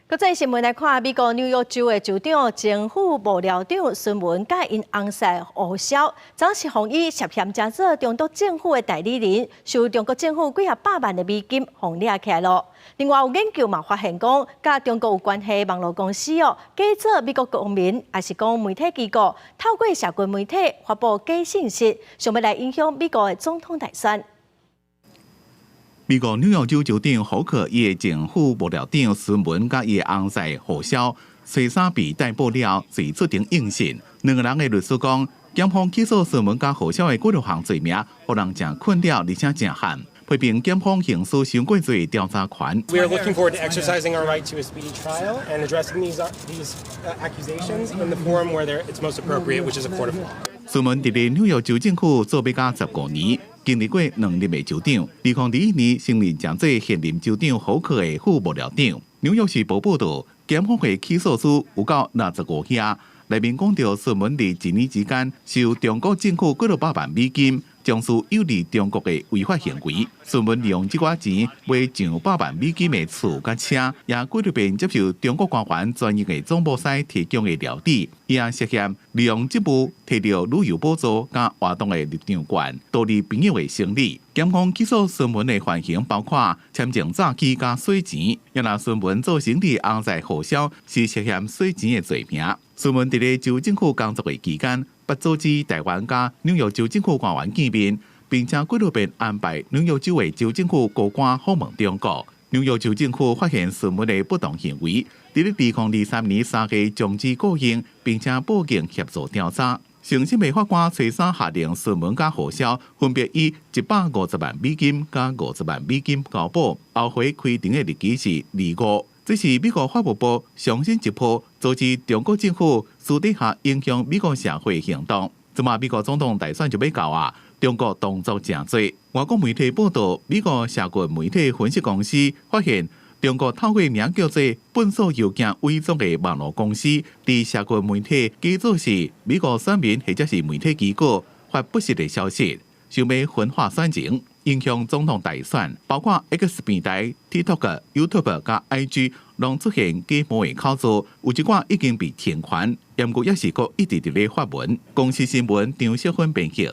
國際新聞來看，美國紐約州的州長前副幕僚長孫文佮𪜶翁婿胡瀟，昨是予以涉嫌成做中國政府的代理人，收中國政府幾仔百萬的美金，予掠起來囉。另外有研究嘛發現講，佮中國有關係的網路公司哦，假做美國公民，抑是講媒體機構，透過社群媒體發布假信息，想欲來影響美國的總統大選。美國紐約州州長霍克伊的前副幕僚長孫文佮伊的翁婿胡瀟，隨三被逮捕了，隨出庭應訊。兩個人的律師講，檢方起訴孫文佮胡瀟的幾多項罪名，予人誠困擾，而且誠悍，批評檢方行使傷過濟調查權。 We are looking forward to exercising our right to a speedy trial and addressing these accusations in the forum where it's most appropriate, which is a court of law. 孫文佇咧紐約州政府做欲甲15年，經歷過兩任的州長。2021年升任成做現任州長霍克的副幕僚長。紐約時報報導，檢方的起訴書有夠65頁，內面講著孫文佇一年之間收中國政府幾落百萬美金，從事有利中國的違法行為。孫文利用這寡錢買上百萬美金的厝佮車，也幾落遍接受中國官員專用的總部司提供的料理。伊也涉嫌利用職務提著旅遊補助佮活動的入場券，盜利朋友的生理。檢方起訴孫文的犯行包括簽證詐欺佮洗錢，也若孫文做生理翁婿胡瀟是涉嫌洗錢的罪名。孫文佇咧州政府工作的期間，捌組織台灣佮紐約州政府官員見面，並且幾落遍安排紐約州的州政府高官訪問中國。紐約州政府發現孫文的不當行為，佇咧2023年3月終止僱傭，並且報警協助調查。承審的法官初三下令孫文佮胡瀟分別以150萬美金佮50萬美金交保，後回開庭的日期是25。這是美國法務部上新一波阻止中國政府私底下影響美國社會行動。這馬美國總統大選就欲到啊，中國動作誠濟。外國媒體報道，美國社群媒體分析公司發現，中國透過名叫做“笨手郵件偽裝”的網路公司，佇社群媒體假做是美國選民或者是媒體機構發不實的消息，想欲分化選情，影響總統大選。包括 X 平台、TikTok、YouTube 佮 IG，攏出現假冒的口座，有一寡已經被停權，毋過猶是閣一直佇咧發文。公視新聞張小芬編輯。